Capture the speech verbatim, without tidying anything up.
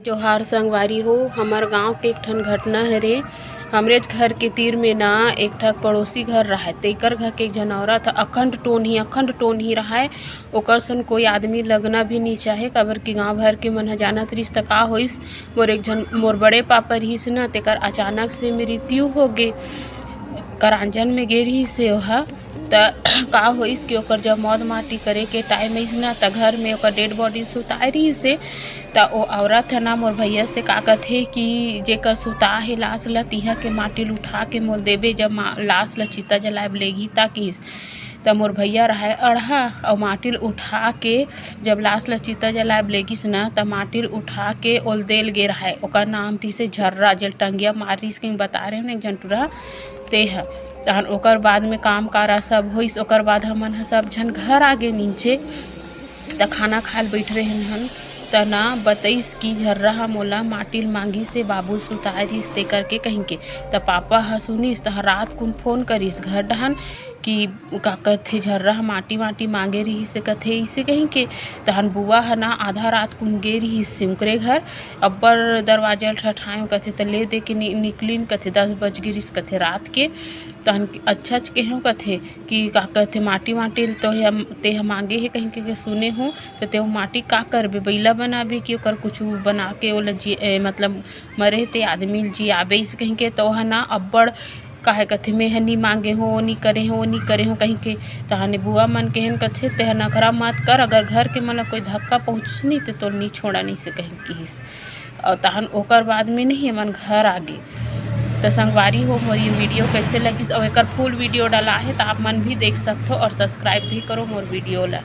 जोहार संगवारी हो, हमर गांव के एक ठन घटना हरे। हमरेच घर के तीर में ना एक ठक पड़ोसी घर रहय, तेकर घर के एक झन औरत ह अखंड टोनही, अखंड टोनही रहय। ओकर सन कोई आदमी लगना भी नी चाहे, काबर कि गांव भर के मन ह जानत रिहिस। त का होइस, मोर एक झन, मोर बड़े पापा रिहिस ना, तेकर अचानक से मृत्यु हो गे। करांजन में गे रिहिस हे ओहा। त का होइस कि ओकर जब मौत माटी करे के टाइम आइस ना, त घर में ओकर डेड बॉडी सुताए रिहिस हे। त ओ औरत ह ना मोर भैया से का कथे कि जेकर सुता हे लाश ल, तिहा के माटी ल उठा के मोल देबे, जब मा-, लाश ल चिता जलाए बर लेगही, त किहिस। त मोर भैया रहय अड़हा, अउ माटी ल उठा के जब लाश ल चिता जलाए बर लेगिस ना, त माटी ल उठा के ओल देल गे रहय। ओकर नाम रिहिस हे झर्रा, जेल टंगिया मार रिहिस कहिके बता रहे हो ना एक झन टूरा, ते ह। तहन ओकर बाद में काम कारा सब होइस, ओकर बाद हमन ह सब झन घर आ गे नीचे, त खाना खाए ल बइठ रहे हन। त ना बतइस कि झर्रा ह मोला माटी ल मांगिस हे, बाबू ल सुताए रिहिस ते करके कहिके। त पापा ह सुनिस, त रात कुन फोन करिस घर डहन कि का कथे, झर्रा ह माटी, माटी मांगे रिहिस हे कथे, अइसे कहिके। तहन बुआ ह ना आधा रात कुन गे रिहिस हे उंकरे घर, अब्बड़ दरवाजा ल ठठाएंव कथे, त ले दे के नि-, निकलिन कथे, दस बज गे रिहिस कथे रात के। तहन अच्छा च केहेंव कथे कि का कथे, माटी, माटी ल तो हे, ते ह मांगे हे कहिके के सुने हों, त ते माटी का करबे, बइला बनाबे कि ओकर कुछु बना के ओला जी-, ए, मतलब मरे ते आदमी ल जियाबे, अइसे कहिके। त ओह ना अब्बड़ काहे कथे, "मैं ह नी मांगे हों, ओ नी करे हों, ओ नी करे हों," कहिके। तहाने बुआ मन केहेन कथे, "तेह नखरा मत कर, अगर घर के मन ल कोई धक्का पहुँचिस नी, ते तोल नी छोड़ा," नहीं से कहिन किहिस। अउ तहन ओकर बाद में नहीं, हमन घर आ गे। त संगवारी हो, मोर ये वीडियो कैसे लगिस, अउ एकर फुल वीडियो डला हे, त आप मन भी देख सकथो और सब्सक्राइब भी करो मोर वीडियो ला।